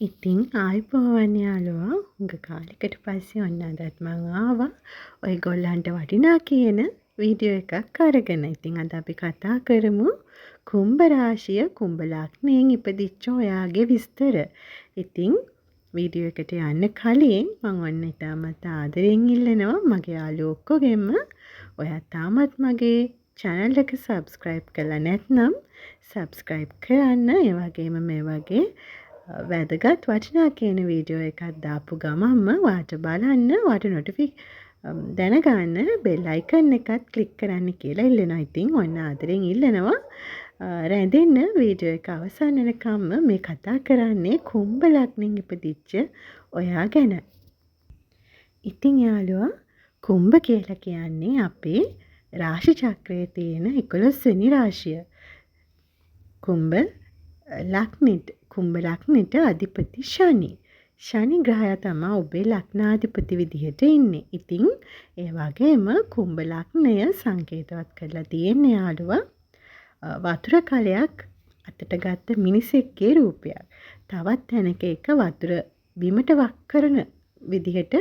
ඉතින් ආයුබෝවන් යාළුවා, හුඟ කාලෙකට පස්සේ ඔන්න අදත් මං ආවා ඔයගොල්ලන්ට වටිනා කියන වීඩියෝ එකක් අරගෙන. ඉතින් අද අපි කතා කරමු කුම්භ රාශිය, කුම්භ ලග්නයෙන් ඉපදිච්ච ඔයාගේ විස්තර. ඉතින් වීඩියෝ එකට යන්න කලින් මං ඔන්න ඉතාමත් ආදරෙන් ඉල්ලනවා මගේ යාළුවෝ ඔක්කොගෙන්ම, ඔයා තාමත් මගේ චැනල් එක සබ්ස්ක්‍රයිබ් කරලා නැත්නම් සබ්ස්ක්‍රයිබ් කරන්න. ඒ වගේම මේ වගේ වැදගත් වටිනා කියන වීඩියෝ එකක් දාපු ගමන්ම ඔයාට බලන්න, ඔයාට නොටිෆි දැනගන්න බෙල් අයිකන් එකත් ක්ලික් කරන්න කියලා ඉල්ලනවා. ඉතින් ඔන්න ආදරෙන් ඉල්ලනවා රැඳෙන්න වීඩියෝ එක අවසන් වෙනකම්ම. මේ කතා කරන්නේ කුම්භ ලග්නෙන් ඉපදිච්ච ඔයා ගැන. ඉතින් යාළුවා, කුම්භ කියලා කියන්නේ අපේ රාශි චක්‍රයේ තියෙන 11 වෙනි රාශිය. කුම්භ ලග්නෙට අධිපති ශනි. ශනි ග්‍රහයා තමා ඔබේ ලග්නාධිපති විදිහට ඉන්නේ. ඉතින් ඒ වගේම කුම්භ ලග්නය සංකේතවත් කරලා තියෙන්නේ යාළුවා වතුර කලයක් අතට ගත්ත මිනිසෙක්ගේ රූපයක්. තවත් තැනක ඒක වතුර බිමට වක් කරන විදිහට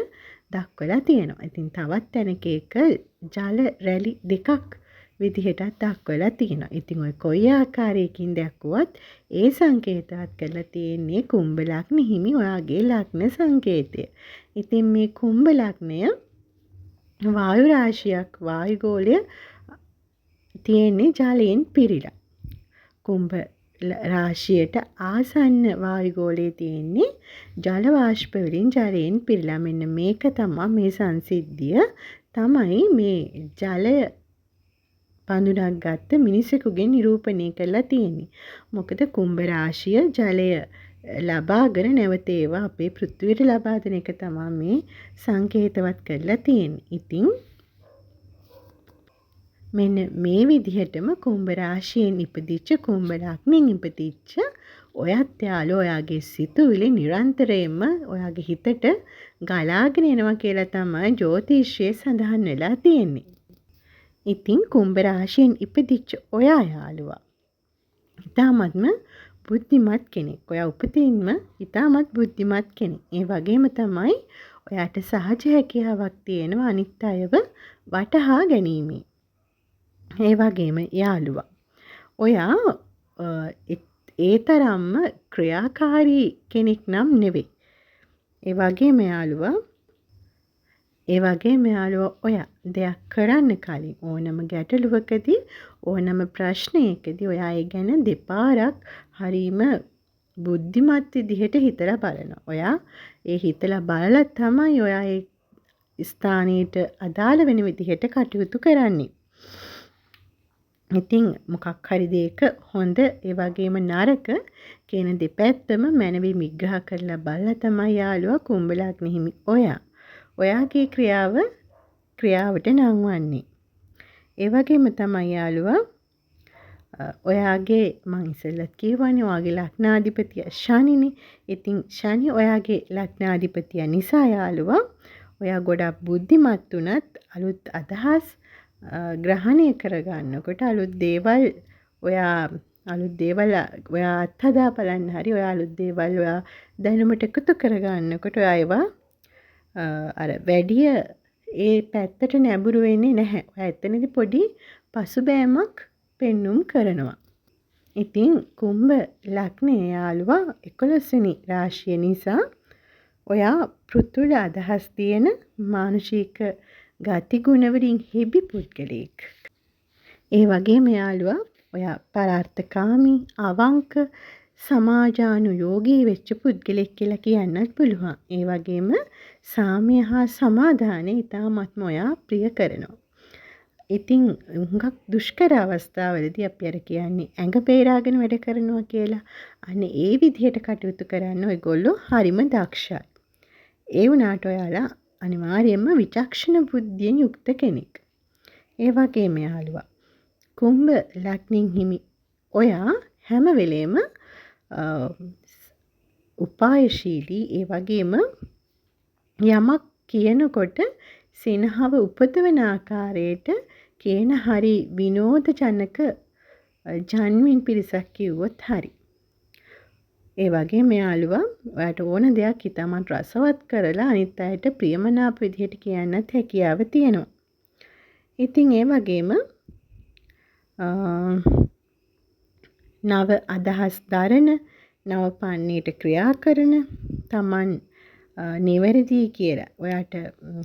දක්වලා තියෙනවා. ඉතින් තවත් තැනක ඒක ජල රැලි දෙකක් විදිහටත් දක්වලා තියෙනවා. ඉතින් ඔය කොයි ආකාරයකින් දැක්වුවත් ඒ සංකේතවත් කරලා තියෙන්නේ කුම්භ ලග්න හිමි ඔයාගේ ලග්න සංකේතය. ඉතින් මේ කුම්භ ලග්නය වායු රාශියක්, වායු ගෝලය තියෙන්නේ ජලයෙන් පිරීලා. කුම්භ රාශියට ආසන්න වායු ගෝලය තියෙන්නේ ජල වාෂ්ප වලින්, ජලයෙන් පිරීලා. මෙන්න මේක තමා, මේ සංසිද්ධිය තමයි මේ ජලය පඳුරක් ගත්ත මිනිසෙකුගෙන් නිරූපණය කරලා තියෙන්නේ. මොකද කුම්භ රාශිය ජලය ලබාගෙන නැවත ඒවා අපේ පෘථිවියට ලබා දෙන එක තමා මේ සංකේතවත් කරලා තියෙන්නේ. ඉතින් මෙන්න මේ විදිහටම කුම්භ රාශියෙන් ඉපදිච්ච, කුම්භ ලග්නෙන් ඉපදිච්ච ඔයත් යාළුවෝ, ඔයාගේ සිතුවිලි නිරන්තරයෙන්ම ඔයාගේ හිතට ගලාගෙන එනවා කියලා තමයි ජ්‍යොතිෂයේ සඳහන් වෙලා තියෙන්නේ. ඉතින් කුම්භ රාශියෙන් ඉපදිච්ච ඔයා යාළුවා ඉතාමත්ම බුද්ධිමත් කෙනෙක්. ඔයා උපතින්ම ඉතාමත් බුද්ධිමත් කෙනෙක්. ඒ වගේම තමයි ඔයාට සහජ හැකියාවක් තියෙනවා අනිත් අයව වටහා ගැනීමේ. ඒ වගේම යාළුවා, ඔයා ඒ තරම්ම ක්‍රියාකාරී කෙනෙක් නම් නෙවෙයි. ඒ වගේම යාළුවා, ඔයා දෙයක් කරන්න කලින්, ඕනම ගැටලුවකදී, ඕනම ප්‍රශ්නයකදී ඔයා ඒ ගැන දෙපාරක් හරීම බුද්ධිමත් විදිහට හිතලා බලනවා. ඔයා ඒ හිතලා බලලා තමයි ඔයා ඒ ස්ථානයට අදාළ වෙන විදිහට කටයුතු කරන්නේ. ඉතින් මොකක් හරි දෙයක හොඳ ඒ වගේම නරක කියන දෙපැත්තම මැනවින් විග්‍රහ කරලා බලලා තමයි යාළුවා කුම්භ ලග්න හිමි ඔයා ඔයාගේ ක්‍රියාව ක්‍රියාවට නංවන්නේ. ඒ වගේම තමයි යාළුවා, ඔයාගේ මං ඉස්සෙල්ලත් කිව්වනේ, ඔයාගේ ලග්නාධිපතියා ශනිනේ. ඉතින් ශනි ඔයාගේ ලග්නාධිපතියා නිසා යාළුවා, ඔයා ගොඩක් බුද්ධිමත් වුණත් අලුත් අදහස් ග්‍රහණය කරගන්නකොට, අලුත් දේවල් ඔයා අත්හදා බලන්න හරි, ඔයා අලුත් දේවල් ඔයා දැනුමට එකතු කරගන්නකොට ඔයා ඒවා අර වැඩිය ඒ පැත්තට නැඹුරු වෙන්නේ නැහැ. ඔයා එතනදි පොඩි පසුබෑමක් පෙන්නුම් කරනවා. ඉතින් කුම්භ ලග්නය යාළුවා 11 වෙනි රාශිය නිසා ඔයා පෘථුල අදහස් තියෙන, මානුෂික ගතිගුණ වලින් හෙබි පුද්ගලයෙක්. ඒ වගේම යාළුවා, ඔයා පරාර්ථකාමී, අවංක, සමාජානුයෝගී වෙච්ච පුද්ගලයෙක් කියලා කියන්නත් පුළුවන්. ඒ වගේම සාමය හා සමාදානය ඉතාමත්ම ඔයා ප්‍රිය කරනවා. ඉතින් හුඟක් දුෂ්කර අවස්ථාවලදී අපි අර කියන්නේ ඇඟ බේරාගෙන වැඩ කරනවා කියලා. අන්න ඒ විදිහට කටයුතු කරන්න ඔයගොල්ලෝ හරිම දක්ෂයි. ඒ වුණාට ඔයාලා අනිවාර්යයෙන්ම විචක්ෂණ බුද්ධියෙන් යුක්ත කෙනෙක්. ඒ වගේම යාළුවා, කුම්භ ලග්නෙන් හිමි ඔයා හැම වෙලේම උපායශීලී, ඒ වගේම යමක් කියනකොට සිනහව උපදවන ආකාරයට කියන හරි විනෝද ජනක ජන්මින් පිරිසක් කිව්වොත් හරි. ඒ වගේම යාළුවා, ඔයාට ඕන දෙයක් ඉතාමත් රසවත් කරලා අනිත් අයට ප්‍රියමනාප විදිහට කියන්නත් හැකියාව තියෙනවා. ඉතින් ඒ වගේම නව අදහස් දරන, නව පන්නයට ක්‍රියා කරන, තමන් නිවැරදි කියලා ඔයාට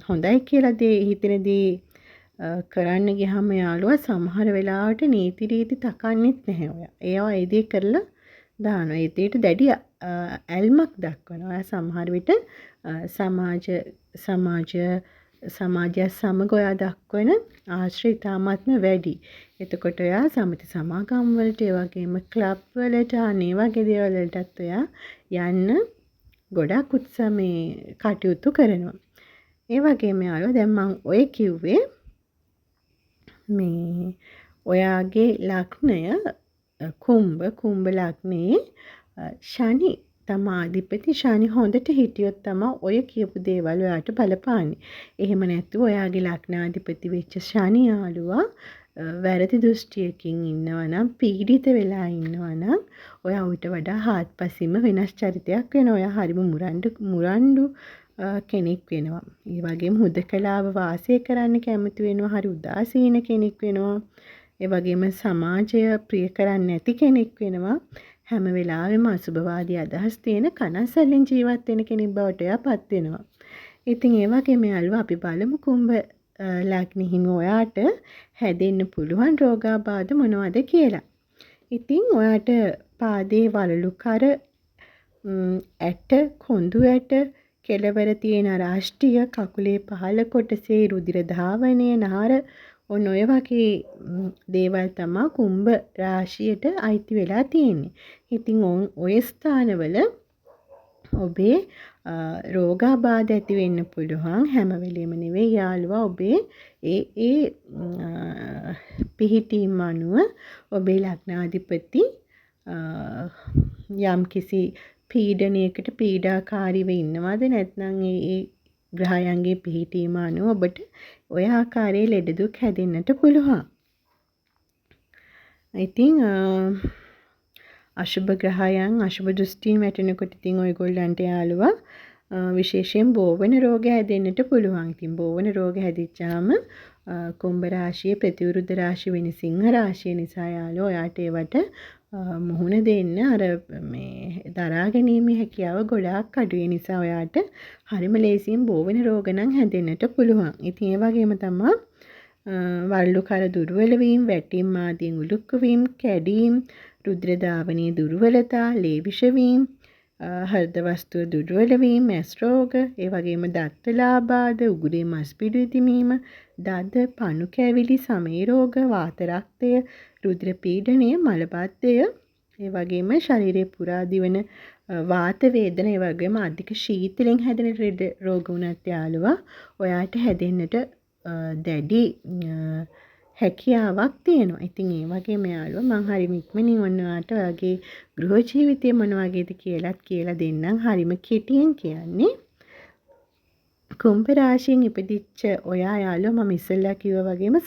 හොඳයි කියලා දේ හිතෙන දේ කරන්න ගියාම යාළුවා සමහර වෙලාවට නීති රීති තකන්නෙත් නැහැ ඔයා. ඒවා ඒ දේ කරලා දානවා. ඒ දේට දැඩි ඇල්මක් දක්වනවා. ඔයා සමහර විට සමාජයත් සමග ඔයා දක්වන ආශ්‍රය ඉතාමත්ම වැඩි. එතකොට ඔයා සමිති සමාගම් වලට, ඒ වගේම ක්ලබ් වලට, අන්න ඒ වගේ දේවල් වලටත් ඔයා යන්න ගොඩක් උත්සාහ මේ කටයුතු කරනවා. ඒ වගේම යාළුවා, දැන් මං ඔය කිව්වේ මේ ඔයාගේ ලග්නය කුම්භ ලග්නයේ ශනි තමා අධිපති. ශනි හොඳට හිටියොත් තමා ඔය කියපු දේවල් ඔයාට බලපාන්නේ. එහෙම නැතුව ඔයාගේ ලග්නාධිපති වෙච්ච ශනි යාළුවා වැරදි දෘෂ්ටියකින් ඉන්නවා නම්, පීඩිත වෙලා ඉන්නවා නම්, ඔයා ඌට වඩා හාත්පසින්ම වෙනස් චරිතයක් වෙනවා. ඔයා හරිම මුරණ්ඩු කෙනෙක් වෙනවා. ඒ වගේම හුදකලාව වාසය කරන්න කැමති වෙනවා. හරි උදාසීන කෙනෙක් වෙනවා. ඒ වගේම සමාජය ප්‍රිය කරන්නේ නැති කෙනෙක් වෙනවා. හැම වෙලාවෙම අසුභවාදී අදහස් තියෙන කනස්සල්ලෙන් ජීවත් වෙන කෙනෙක් බවට ඔයා පත් වෙනවා. ඉතින් ඒ වගේම යාළුවා, අපි බලමු කුම්භ ලග්න හිමි ඔයාට හැදෙන්න පුළුවන් රෝගාබාධ මොනවද කියලා. ඉතින් ඔයාට පාදයේ වලලු කර, ඇට, කොඳු ඇට, කෙළවර තියෙන අර අෂ්ටිය, කකුලේ පහළ කොටසේ රුධිර ධාවනය, නහර, ඔන්න ඔය වගේ දේවල් තමා කුම්භ රාශියට අයිති වෙලා තියෙන්නේ. ඉතින් ඔය ස්ථානවල ඔබේ රෝගාබාධ ඇති වෙන්න පුළුවන්. හැම වෙලේම නෙවෙයි යාළුවා, ඔබේ ඒ ඒ පිහිටීම් අනුව ඔබේ ලග්නාධිපති යම්කිසි පීඩනයකට පීඩාකාරීව ඉන්නවද නැත්නම් ඒ ඒ ග්‍රහයන්ගේ පිහිටීම අනුව ඔබට ඔය ආකාරයේ ලෙඩ දුක් හැදෙන්නට පුළුවන්. ඉතින් අශුභ ග්‍රහයන් අශුභ දෘෂ්ටීන් වැටෙනකොට ඉතින් ඔයගොල්ලන්ට යාළුවා විශේෂයෙන් බෝවන රෝග හැදෙන්නට පුළුවන්. ඉතින් බෝවන රෝග හැදිච්චාම කුම්භ රාශියේ ප්‍රතිවිරුද්ධ රාශි වෙන සිංහ රාශිය නිසා යාළුවා ඔයාට ඒවට මුහුණ දෙන්න අර මේ දරා ගැනීමේ හැකියාව ගොඩාක් අඩු. ඒ නිසා ඔයාට හරිම ලේසියෙන් බෝවන රෝග නම් හැදෙන්නට පුළුවන්. ඉතින් ඒ වගේම තමා වරළු කර දුර්වල වීම, වැටීම් ආදීන් උලුක්කු වීම, කැඩීම්, රුධිර ධාවනයේ දුර්වලතා, ලේ විෂ වීම, හෘද වස්තුව දුර්වල වීම, ඇස් රෝග, ඒ වගේම දත්වල ආබාධ, උගුරේ මස් පිඩු ඉදිමීම, දද, පණු කැවිලි, සමේ රෝග, වාත රක්තය, රුධිර පීඩනය, මලබද්ධය, ඒ වගේම ශරීරය පුරා දිවන වාත වේදන, ඒ වගේම අධික ශීතලෙන් හැදෙන ලෙඩ රෝග වුණත් යාළුවා ඔයාට හැදෙන්නට දැඩි හැකියාවක් තියෙනවා. ඉතින් ඒ වගේම යාළුවා මං හරිම ඉක්මනින් ඔන්න ඔයාට ඔයාගේ ගෘහ ජීවිතය මොන වගේද කියලත් කියලා දෙන්නම්. හරිම කෙටියෙන් කියන්නේ. කුම්භ රාශියෙන් ඉපදිච්ච ඔයා යාළුවා මම ඉස්සෙල්ලා කිව්වා වගේම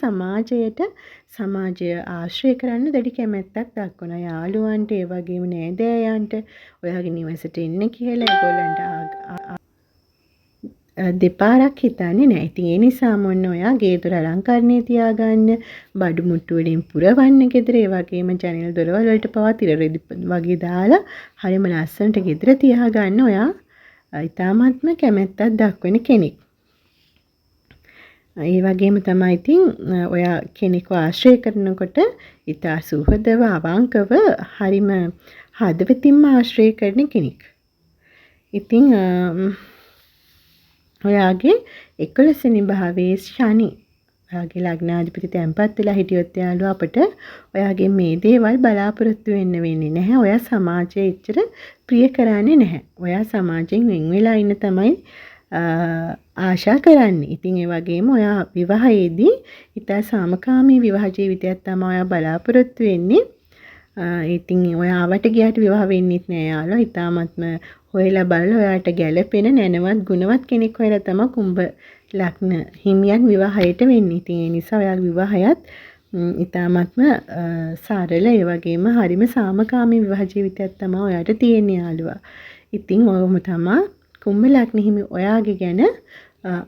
සමාජය ආශ්‍රය කරන්න දැඩි කැමැත්තක් දක්වනවා. යාළුවන්ට, ඒ වගේම නෑදෑයන්ට ඔයාගේ නිවසට එන්න කියලා ඒගොල්ලන්ට දෙපාරක් හිතන්නේ නෑ. ඉතින් ඒ නිසාම ඔන්න ඔයා ගේ දොර අලංකරණය තියාගන්න, බඩු මුට්ටු වලින් පුරවන්න ගෙදර, ඒ වගේම ජනේල් දොරවල් වලට පවා තිර රෙදි වගේ දාලා හරිම ලස්සනට ගෙදර තියාගන්න ඔයා ඉතාමත්ම කැමැත්තක් දක්වන කෙනෙක්. ඒ වගේම තමයි ඉතින් ඔයා කෙනෙක්ව ආශ්‍රය කරනකොට ඉතා සුහදව, අවංකව, හරිම හදවතින්ම ආශ්‍රය කරන කෙනෙක්. ඉතින් ඔයාගේ 11 වෙනි භාවයේ ශනි ඔයාගේ ලග්නාධිපති තැන්පත් වෙලා හිටියොත් යාළුවා අපට ඔයාගේ මේ දේවල් බලාපොරොත්තු වෙන්න වෙන්නේ නැහැ. ඔයා සමාජය එච්චර ප්‍රිය කරන්නේ නැහැ. ඔයා සමාජයෙන් වෙන් වෙලා ඉන්න තමයි ආශා කරන්නේ. ඉතින් ඒ වගේම ඔයා විවාහයේදී ඉතා සාමකාමී විවාහ ජීවිතයක් තමයි ඔයා බලාපොරොත්තු වෙන්නේ. ඉතින් ඔයා ආවට ගියාට විවාහ වෙන්නෙත් නෑ යාළුවා. ඉතාමත්ම හොයලා බලලා ඔයාට ගැළපෙන නැනවත් ගුණවත් කෙනෙක් හොයලා තමයි කුම්භ ලග්න හිමියන් විවාහයට වෙන්නේ. ඉතින් ඒ නිසා ඔයාගේ විවාහයත් ඉතාමත්ම සරල, ඒ වගේම හරිම සාමකාමී විවාහ ජීවිතයක් තමා ඔයාට තියෙන්නේ යාළුවා. ඉතින් ඔහොම තමා කුම්භ ලග්න හිමි ඔයාගේ ගැන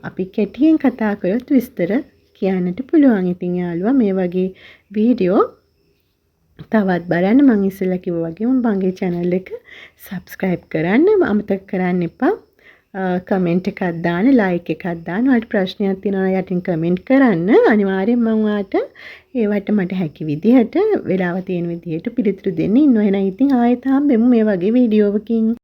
අපි කෙටියෙන් කතා කරොත් විස්තර කියන්නට පුළුවන්. ඉතින් යාළුවා, මේ වගේ වීඩියෝ තවත් බලන්න මං ඉස්සෙල්ලා කිව්වා වගේම මගේ චැනල් එක සබ්ස්ක්‍රයිබ් කරන්න අමතක කරන්න එපා. කමෙන්ට් එකක් දාන්න, ලයික් එකක් දාන්න. ඔයාලට ප්‍රශ්නයක් තියෙනවා නම් යටින් කමෙන්ට් කරන්න. අනිවාර්යෙන් මං ඔයාට ඒවට මට හැකි විදිහට, වෙලාව තියෙන විදිහට පිළිතුරු දෙන්න ඉන්නවා. එහෙනම් ඉතින් ආයෙත් හම්බෙමු මේ වගේ වීඩියෝවකින්.